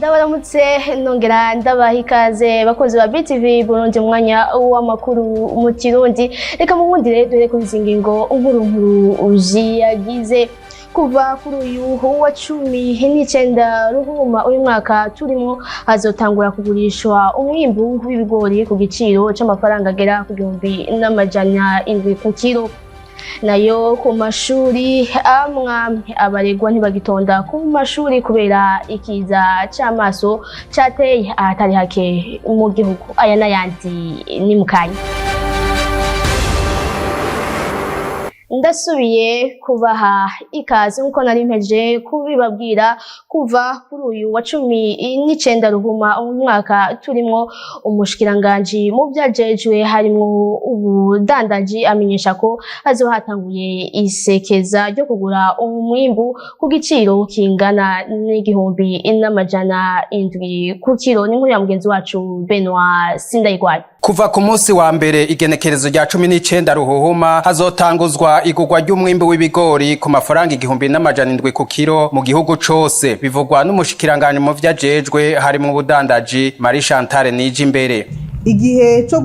Ndabaramutse nongera ndabaha ikaze, bakozi ba BTV Burundi, umwanya w'amakuru mu Kirundi. Reka mukundire dore kuri izi ngingo nkuru nkuru ziyagize. Kuva kuri uyu wa 19 Ruhuma uyu mwaka turimo, hazotangura kugurishwa umwimbu w'ibigori ku giciro c'amafaranga agera ku 1700 ku kiro. Nayo ku mashuri amwe, abaregwa ntibagitonda ku mashuri kubera ikiza c'amaso cateye ahatari hake mu gihugu. Aya n'ayandi ni mukanya. Ndasubiye kubaha ikaze. Nkuko nari mpeje kubibabwira, kuva kuri uyu wa 19 Ruhuma umwaka turimwo, umushikiranganji mu vyajejwe harimwo ubudandaji amenyesha ko hazohatanguye isekeza ryo kugura umwimbu ku giciro kingana n'1700 ku kiro. Ni nkuru ya mugenzi wacu Benoit Sindayigwaye. Kuva ku munsi wa mbere, igenekerezo rya 19 Ruhuhuma, hazotanguzwa igurwa ry'umwimbu w'ibigori ku mafaranga 1700 ku kiro mu gihugu cose. Bivugwa n'umushikiranganji mu vyajejwe harimwo ubudandaji, Marie Chantal Nijimbere. Igihe co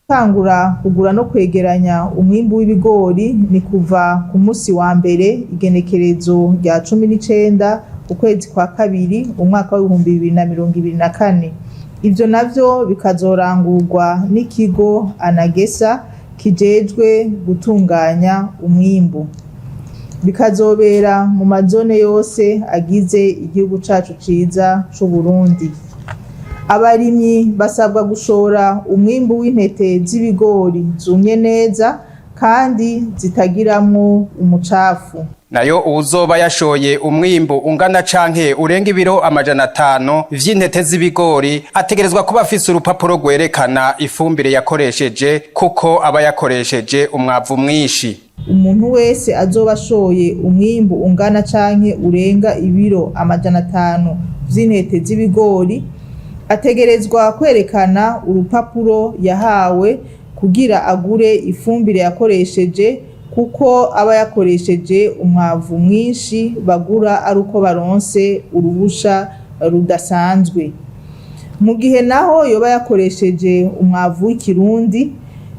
gutangura kugura no kwegeranya umwimbu w'ibigori ni kuva ku munsi wa mbere, igenekerezo rya 19 ukwezi kwa kabiri umwaka w'2024. Ivyo navyo bikazorangurwa n'ikigo ANAGESSA kijejwe gutunganya umwimbu, bikazobera mu mazone yose agize igihugu cacu ciza c'Uburundi. Abarimyi basabwa gushora umwimbu w'intete z'ibigori zumye neza kandi zitagiramwo umucafu. Nayo uwuzoba yashoye umwimbu ungana canke urenga ibiro 500 vy'intete z'ibigori ategerezwa kuba afise urupapuro rwerekana ifumbire yakoresheje, kuko aba yakoresheje umwavu mwinshi. Umuntu wese azoba ashoye umwimbu ungana canke urenga ibiro 500 vy'intete z'ibigori ategerezwa kwerekana urupapuro yahawe kugira agure ifumbire yakoresheje, kuko aba yakoresheje umwavu mwinshi bagura ari uko baronse uruhusha rudasanzwe. Mu gihe naho yoba yakoresheje umwavu w'ikirundi,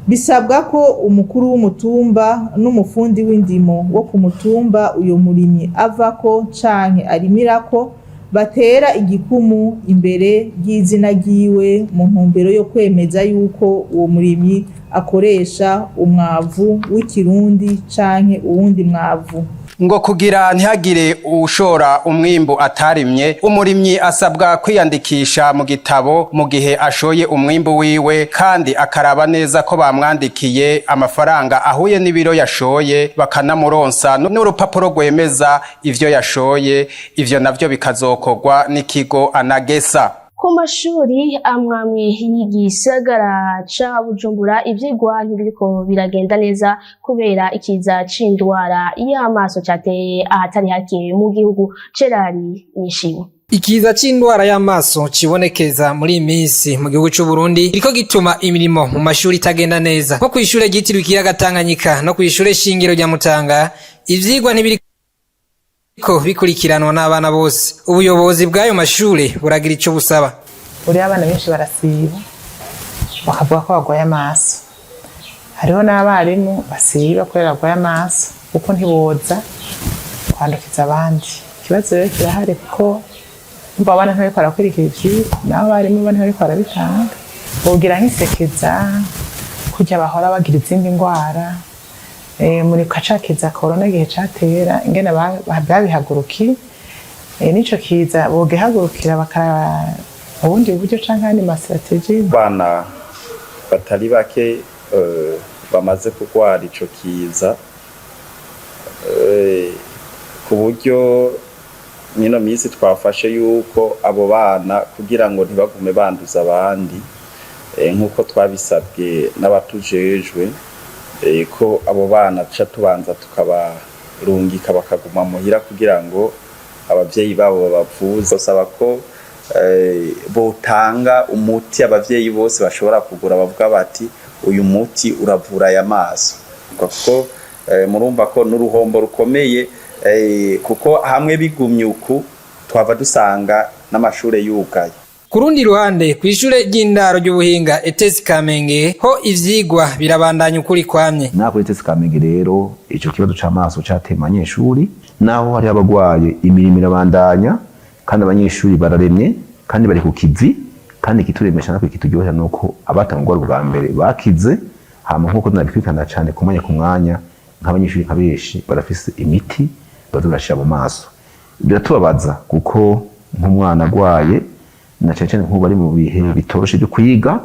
bisabwa ko umukuru w'umutumba n'umufundi w'indimo wo ku mutumba uyo murimyi avako canke arimirako batera igikumu imbere ry'izina ryiwe mu ntumbero yo kwemeza yuko uwo murimyi akoresha umwavu w'ikirundi canke uwundi mwavu. Ngo kugira ntihagire ushora umwimbu atarimye, umurimyi asabwa kwiyandikisha mu gitabo mu gihe ashoye umwimbu wiwe, kandi akaraba neza ko bamwandikiye amafaranga ahuye n'ibiro yashoye, bakanamuronsa n'urupapuro rwemeza ivyo yashoye. Ivyo navyo bikazokorwa n'ikigo ANAGESSA. Ku mashuri amwamwe y'igisagara ca Bujumbura, ivyigwa ntibiriko biragenda neza kubera ikiza c'indwara y'amaso cateye ahatari hake mu gihugu. Gerard Nishimwe. Ikiza c'indwara y'amaso cibonekeza muri iyi minsi mu gihugu c'u Burundi iriko gituma imirimo mu mashuri itagenda neza. Nko kw'ishure ryitiriwe ikiyaga Tanganyika no kw'ishure shingiro rya Mutanga, ivyigwa ntibiriko bikurikiranwa n'abana bose. Ubuyobozi bw'ayo mashure buragira ico busaba. Buriya abana benshi barasiba bakavuga ko barwaye amaso. Hariho n'abarimu basiba kubera barwaye amaso, kuko ntiboza kwandukiza abandi. Ikibazo rero kirahari, kuko umva abana ntibariko barakurikira ivyigwa, naho abarimu bo ntibariko barabitanga. Bogira nk'isekeza kurya bahora bagira izindi ndwara. Muri kacakiza corona igihe catera, ingene babihagurukiye, nico kiza bogihagurukira, bakaraba ubundi buryo canke ayandi ma stratégies. Abana batari bake bamaze kurwara ico kiza, ku buryo mwino minsi twafashe yuko abo bana, kugira ngo ntibagume banduza abandi, nk'uko twabisabwe n'abatujejwe, ko abo bana tuca tubanza tukabarungika bakaguma muhira kugira ngo abavyeyi babo babavuze. Basaba ko botanga umuti abavyeyi bose bashobora kugura, bavuga bati: "Uyu muti uravura aya maso", kuko murumva ko n'uruhombo rukomeye, kuko hamwe bigumye uku. Twava dusanga n'amashure yugaye. Ku rundi ruhande, kw'ishure ry'indaro ry'ubuhinga ETS Kamenge ho ivyigwa birabandanya ukuri kwamye. Naho kuri ETS Kamenge rero ico kibazo c'amaso cateye abanyeshuri, naho hariho abagwaye, imirimo irabandanya kandi abanyeshuri bararemye kandi bari ku kivi. Kandi ikituremesha natwe kituryohera nuko abatanga ubwa mbere bakize. Hama nkuko tunabikurikirana cane ku mwanya ku mwanya, nk'abanyeshuri nka benshi barafise imiti baza barashira mu maso. Biratubabaza kuko nk'umwana agwaye, na cane cane nk'ubu bari mu bihe bitoroshe byo kwiga,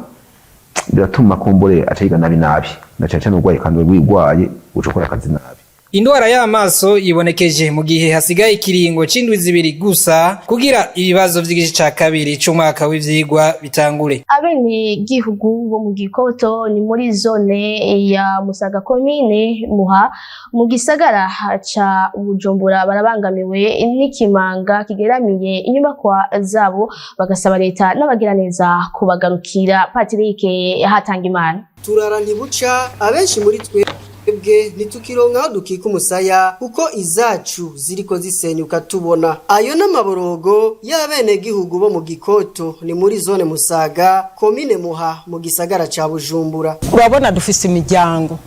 biratuma kumbure aca yiga nabi nabi, na cane cane urwaye kandi wigwaye uca ukora akazi nabi. Indwara y'amaso yibonekeje mu gihe hasigaye ikiringo c'indwi 2 gusa kugira ibibazo vy'igice ca kabiri c'umwaka w'ivyigwa bitangure. Abene gihugu bo mu Gikoto, ni muri zone ya Musaga, komine Muha, mu gisagara ca Bujumbura, barabangamiwe n'ikimanga kigeramiye inyubakwa zabo, bagasaba leta n'abagiraneza kubagarukira. Patrick Hatangimana. Turara ntibuca. Abenshi muri twe twebwe ntitukironka aho dukika umusaya kuko izacu ziriko zisenyuka tubona. Ayo n'amaborogo y'abenegihugu bo mu Gikoto, ni muri zone Musaga, komine Muha, mu gisagara ca Bujumbura. Urabona dufise imiryango,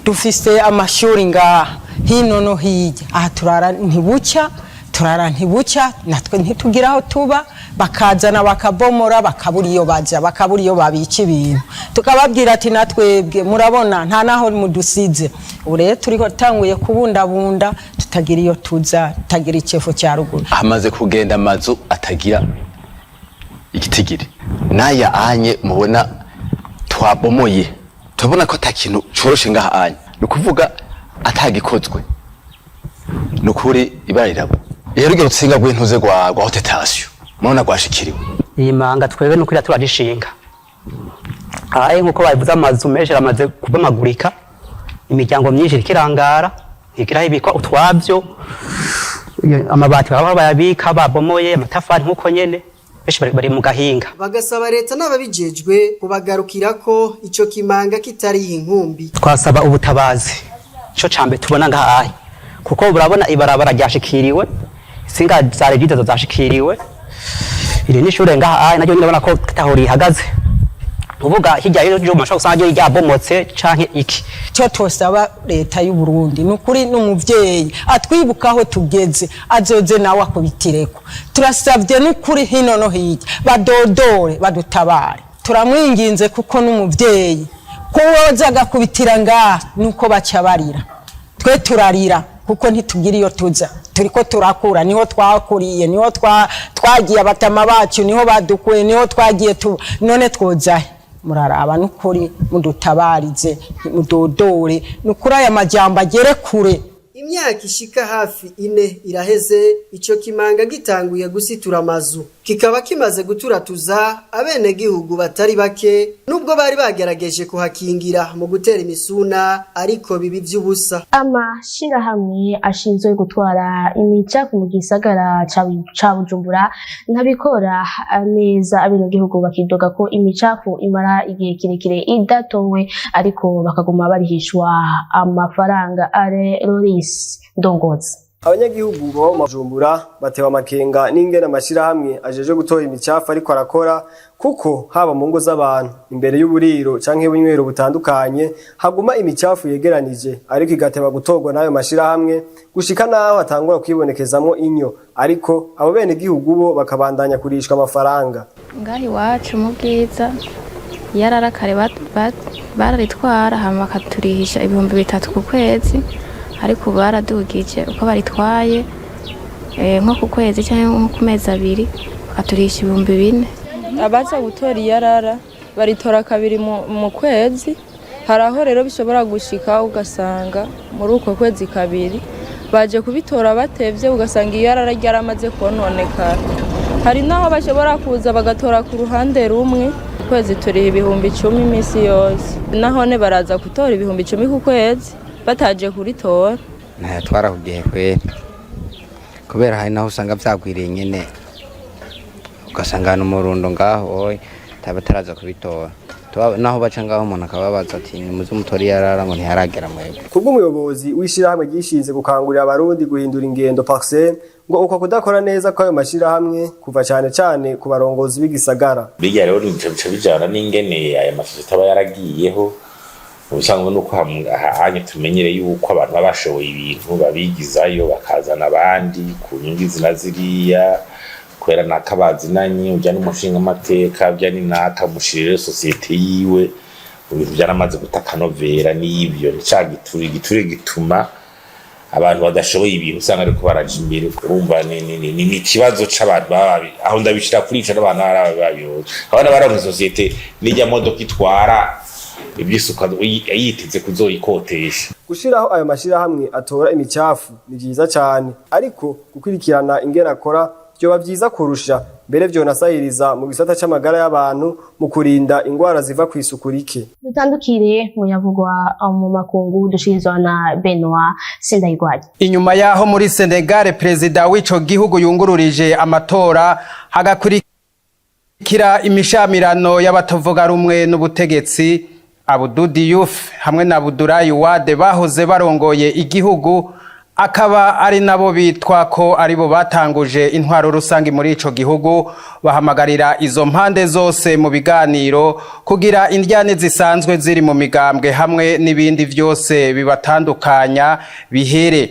dufise amashuri ngaha hino no hirya. Aha turara ntibucya, turara ntibucya. Natwe ntitugira aho tuba. Bakazana bakabomora, bakabura iyo baja, bakabura iyo babika ibintu. Tukababwira ati natwebwe murabona nta naho mudusize. Ubu rero turiko tanguye kubundabunda, tutagira iyo tuza, tutagira icefu cya ruguru. Hamaze kugenda amazu atagira igitigiri n'aya anye mubona twabomoye. Turabona ko ata kintu coroshe ngaha anye, ni ukuvuga atagikozwe, ni ukuri ibara rirabura. Rero urwo rutsinga rw'intuze rwa haute tension murabona rwashikiriwe. Iyi manga twebwe nuko turagishinga aye, nkuko babivuze, amazu menshi aramaze kubomagurika, imiryango myinshi iriko irangara, ntigira ibikwa utwavyo. Amabati baba bayabika babomoye, amatafari nkuko nyene, benshi bari mu gahinga. Bagasaba leta n'ababijejwe kubagarukirako ico kimanga kitari inkumbi. Twasaba ubutabazi, ico cambe tubona ngaha, kuko urabona ibarabara ryashikiriwe, insinga za Regideso zashikiriwe. Iri n'ishure ngaha naryo nyine urabona ko taho rihagaze, uvuga hirya y'ejo mashobora gusanga ryo ryabomotse canke iki. Cyo tosaba leta y'u Burundi ni ukuri n'umuvyeyi atwibuka aho tugeze, azoze nawe akubitireko. Turasabye n'ukuri hino no hirya badodore badutabare, turamwinginze kuko n'umuvyeyi kuwoza agakubitira ngaha nuko baca barira. Twe turarira kuko ntitugira iyo tuza. Turiko turakura, niho twakuriye, niho twagiye, abatama bacu niho badukuye, niho twagiye tu. None twozahe? Muraraba n'ukuri mudutabarize, mudodore n'ukuri aya majambo agere kure. Imyaka ishika hafi 4 iraheze ico kimanga gitanguye gusitura amazu, kikaba kimaze guturatuza abenegihugu batari bake, nubwo bari bagerageje kuhakingira mu gutera imisuna, ariko bibi vy'ubusa. Amashirahamwe ashinzwe gutwara imicafu mu gisagara ca Bujumbura ntabikora neza. Abenegihugu bakidoga ko imicafu imara igihe kirekire idatowe, ariko bakaguma barihishwa amafaranga. Are Loris Ndongozi. Abanyagihugu baba mu Bujumbura batewe amakenga n'ingene amashirahamwe ajeje gutora imicafu ariko arakora, kuko haba mu ngo z'abantu, imbere y'uburiro canke y'ubunywero butandukanye, haguma imicafu yegeranije ariko igateba gutorwa n'ayo mashirahamwe, gushika n'aho hatangura kwibonekezamwo inyo, ariko abo bene gihugu bo bakabandanya kurishwa amafaranga. Ngaha iwacu mu Bwiza yarara kare bararitwara hama bakaturihisha 3000 ku kwezi, ariko ubu baradugije uko baritwaye, nko ku kwezi cyangwa nko ku mezi 2 bakaturihisha 4000. Abaza gutora iyarara baritora kabiri mu kwezi. Hari aho rero bishobora gushika ugasanga muri uko kwezi kabiri baje kubitora batevye, ugasanga iyarara ryaramaze kononekara. Hari n'aho bashobora kuza bagatora ku ruhande rumwe. Kwezi turiha 10,000 iminsi yose, nahone baraza gutora 10,000 ku kwezi bataje kuritora. Ntayatwara ku gihe kwera, kubera hari naho usanga vyagwiriye nyene, ugasanga ni umurundo ngaho oye bataraza kubitora. Naho baca ngaho umuntu akababaza ati nimuze mutore iyarara, ngo ntiharagera mwebwe. Kubw'umuyobozi w'ishirahamwe ryishinze gukangurira abarundi guhindura ingendo, Parcel, Ngo uko kudakora neza kw'ayo mashirahamwe kuva cane cane ku barongozi b'igisagara. Bijya rero nico bica bijana n'ingene aya masosiyete aba yaragiyeho. Ubusanzwe nuko hanye tumenyere yuko abantu baba bashoboye ibintu babigizayo, bakazana abandi ku nyungu izi na ziriya, kubera naka bazinanye, ujya n'umushinga amateka, ujya ni naka mushirire sosiyete yiwe. Ibintu byaramaze guta akanovera. N'ibyo ni ca giture, igiture gituma abantu badashoboye ibintu usanga ariko baraja imbere. Urumva ni ikibazo c'abantu baba aho, ndabishira kuri ico n'abantu baba babiyoza, abana baronka isosiyete n'ijya modoka itwara iby'isuku yiteze kuzoyikotesha. Gushiraho ayo mashirahamwe atora imicafu ni vyiza cane, ariko gukurikirana ingene akora vyoba vyiza kurusha, mbere vyonasahiriza mu gisata c'amagara y'abantu mu kurinda ingwara ziva kw'isuku rike. Dutandukire mu yavugwa mu makungu, dushirizwa na Benoit Sindayigwaye. Inyuma yaho muri Senegal perezida w'ico gihugu yungururije amatora, hagakurikira imishamirano y'abatavuga rumwe n'ubutegetsi, Abdou Diouf hamwe na Abdoulaye Wade bahoze barongoye igihugu, akaba ari nabo bitwa ko aribo batanguje intwaro rusange muri ico gihugu, bahamagarira izo mpande zose mu biganiro kugira indyane zisanzwe ziri mu migambwe hamwe n'ibindi vyose bibatandukanya bihere.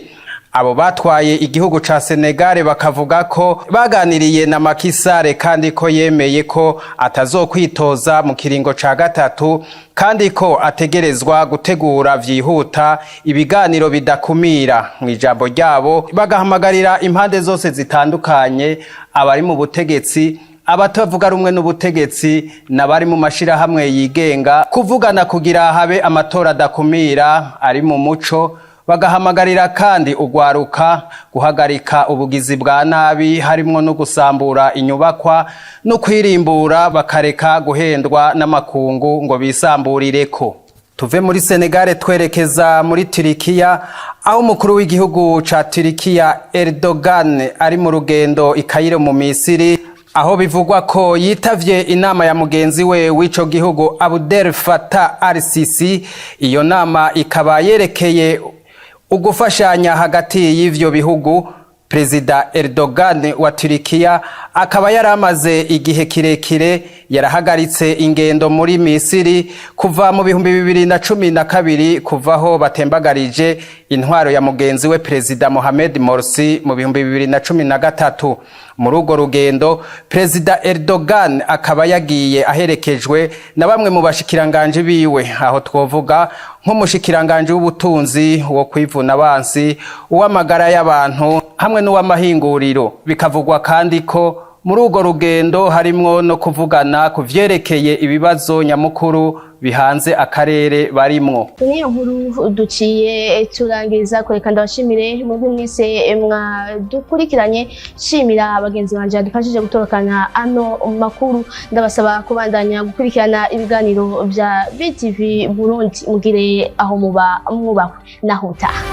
Abo batwaye igihugu ca Senegal bakavuga ko baganiriye na Macky Sall, kandi ko yemeye ko atazokwitoza mu kiringo ca gatatu, kandi ko ategerezwa gutegura vyihuta ibiganiro bidakumira. Mu ijambo ryabo bagahamagarira impande zose zitandukanye, abari mu butegetsi, abatavuga rumwe n'ubutegetsi n'abari mu mashirahamwe yigenga, kuvugana kugira habe amatora adakumira ari mu muco. Bagahamagarira kandi ugwaruka guhagarika ubugizi bwa nabi, harimwo no gusambura inyubakwa no kwirimbura, bakareka guhendwa n'amakungu ngo bisamburireko. Tuve muri Senegal twerekeza muri Turikiya, aho umukuru w'igihugu ca Turikiya Erdogan ari mu rugendo i Cairo mu Misiri, aho bivugwa ko yitavye inama ya mugenzi we w'ico gihugu Abdel Fattah al-Sisi. Iyo nama ikaba yerekeye ugufashanya hagati y'ivyo bihugu. Perezida Erdogan wa Turikiya akaba yaramaze igihe kirekire yarahagaritse ingendo muri Misiri kuva mu 2012, kuvaho batembagarije intwaro ya mugenzi we Perezida Mohamed Morsi mu 2013. Muri urwo rugendo Perezida Erdogan akaba yagiye aherekejwe na bamwe mu bashikiranganje biwe, aho twovuga nk'umushikiranganje w'ubutunzi, wo kwivuna abansi, uw'amagara y'abantu hamwe n'uw'amahinguriro. Bikavugwa kandi ko muri urwo rugendo harimwo no kuvugana ku vyerekeye ibibazo nyamukuru bihanze akarere barimwo. Niyo nkuru duciye turangiriza. Kureka ndabashimire mwebwe mwese mwadukurikiranye, shimira bagenzi banje badufashije gutorokana ano makuru. Ndabasaba kubandanya gukurikirana ibiganiro vya BTV Burundi. Mugire aho muba mwubahwe, naho utaha.